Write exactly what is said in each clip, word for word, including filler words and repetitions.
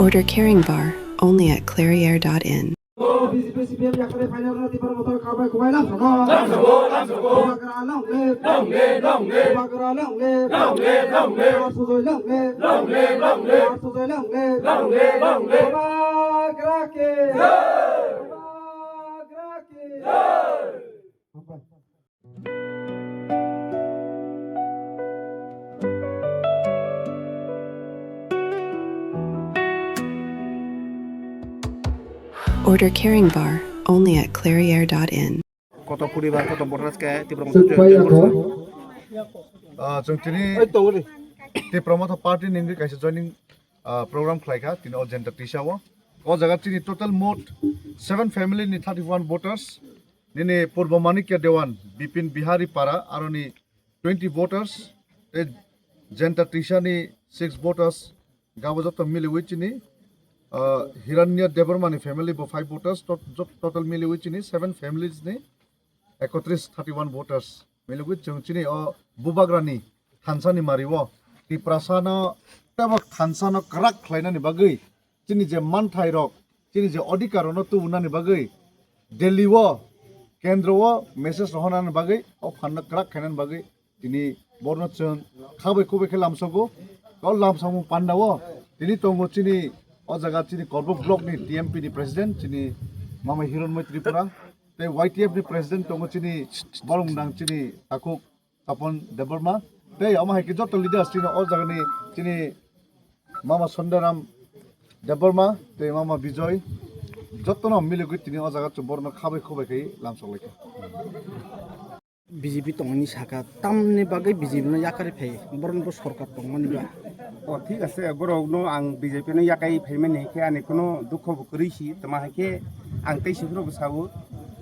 Order Caring Bar, only at clairiere dot in. O B J P C P M yakare final na tipar motor kabai kubai lam sogo. Lam sogo, lam sogo. Bubagra long live. Long live, long live. Bubagra long live. Long live, long live. Mar Sujoi long live. Long live, long live. Mar Sujoi long live. Long live, long live. Bubagra ki. Jai. Bubagra ki. Jai. Order Caring Bar, only at clairiere dot in. Koto poribar, koto voters ke Tipra Motha join, join korsa. Ah, chwng tini Tipra Motha party ningwi kaisa joining, ah, program khlaikha, tini o Jenta Tisa o. O jaga chini total mote seven family ni thirty-one voters. Nini Purbo Manikya Dewan, Bipin Bihari Para, aroni twenty voters, tei Jenta Tisa ni six voters, gabo joto miliwi chini, ah, Hiranya Debbarma ni family bo five voters, tot-, jot-, total miliwi chini seven families ni ekotris, thirty-one voters. Miliwi chwng chini o Bubagra ni thansa ni mari o Tiprasa no tebo thansa no kwrak khlainani bagwi chini je manthai rok, chini je odhikar rok no tubunani bagwi Delhi o, kendro o message rohornani bagwi, o phan no kwrak khainani bagwi tini borno chwng khabai khubai khe lamsogo. O lamsokmung panda o tini tongo chini o jaga chini Korbok block ni T M P ni president chini Mama Hironmoi Tripura, tei Y T F ni president tongo chini borok nang chini takhuk Tapon Debbarma, tei omo hai khe joto leaders chini o jagani chini Mama Sondaram Debbarma tei Mama Bijoy, jotono miligwi tini o jaga chwng borokno khabai khubai khai lamsok laikha. B J P tongmani saka tamni bagwi B J P no yakarwi phai, borokni bo sorkar tongmani ba. O thik ase, borokno ang B J P no yakai phaimani hai khe ani kuno dukho bo kwrwi si, tama hai khe ang tei siphuru bo sao,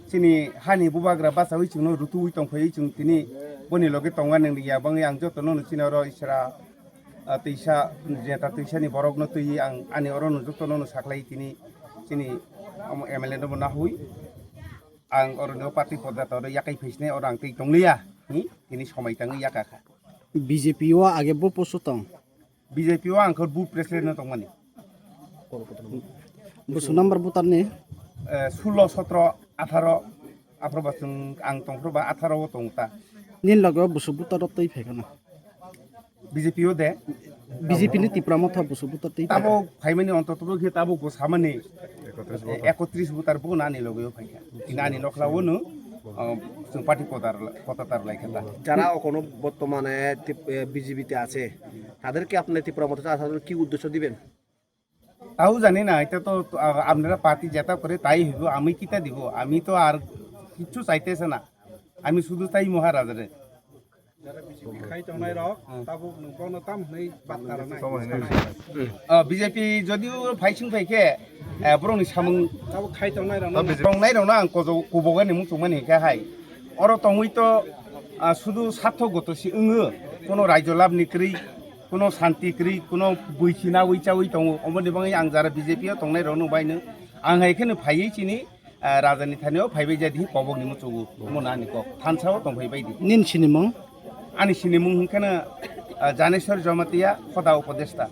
chini hani bubagra bachaui chwngno rutuui tongphai chwng tini boni loge tonga nang ya bangwi ang jotono no chini oro isra, ah, twisa, jeta twisani borokno twiwi ang ani oro no jotono no saklai tini chini omo M L A no bo nahui ang oro no party podda toro yakai phaisne oro ang tei tongliya hi tini somai tangwi yakakha. B J P o age bo poso tong. B J P o ang khe booth president no tongmani. Busu number voter ni? Eh, sullo, sotro, atharo, aphro ba chwng ang tongphro ba atharo o tong ta. Nini loge o busu voter rok twi phai khana? B J P o de? B J P ni Tipra Motha busu voter twi phai kha? Tabo phaimani ontoto bo khe tabo go samani ekotris voter bo nani loge o phai kha. Tini ani nokla o no, ah, chwng party podar, podatar lai kha ta. যারা এখনো বর্তমানে টিপ-, এ, বিজেপিতে আছে, তাদেরকে আপনি ত্রিপুরা মথা চাষাদের কি উদ্দেশ্য দিবেন? তাও জানি না, এটা তো, আ, আপনারা পার্টি যেটা করে তাই হইব, আমি কিতা দিব? আমি তো আর কিচ্ছু চাইতেছে না, আমি শুধু চাই মহারাজারে। যারা বিজেপি খাই tongnai rok, tabuk nwng bono tam hwnwi batta rwnai. Tamo hwnwi. Ah, B J P jodi o phaising phaikhe, eh, borokni samung tabuk khai tongnai rok no. Tongnai rok no ang kojo-, kubogani muchungmani khe hai. Oro tongwi to, ah, sudu sartho goto si wngo. Kono raijo labni kwrwi, kono santi kwrwi, kono bwisi nawi chawi tongo. Omoni bagwi ang jara B J P o tongnai rok no baino. Ang hai kheno phaiwi chini, ah, rajani thani o phaibai jadi kobok ni muchungo. Omo na ani kok. Thansa o tongphai bai di. Nini sinimung? Ani sinimung hwnkhe no, ah, Janeswar Jamatia, Khoda Upodeshta.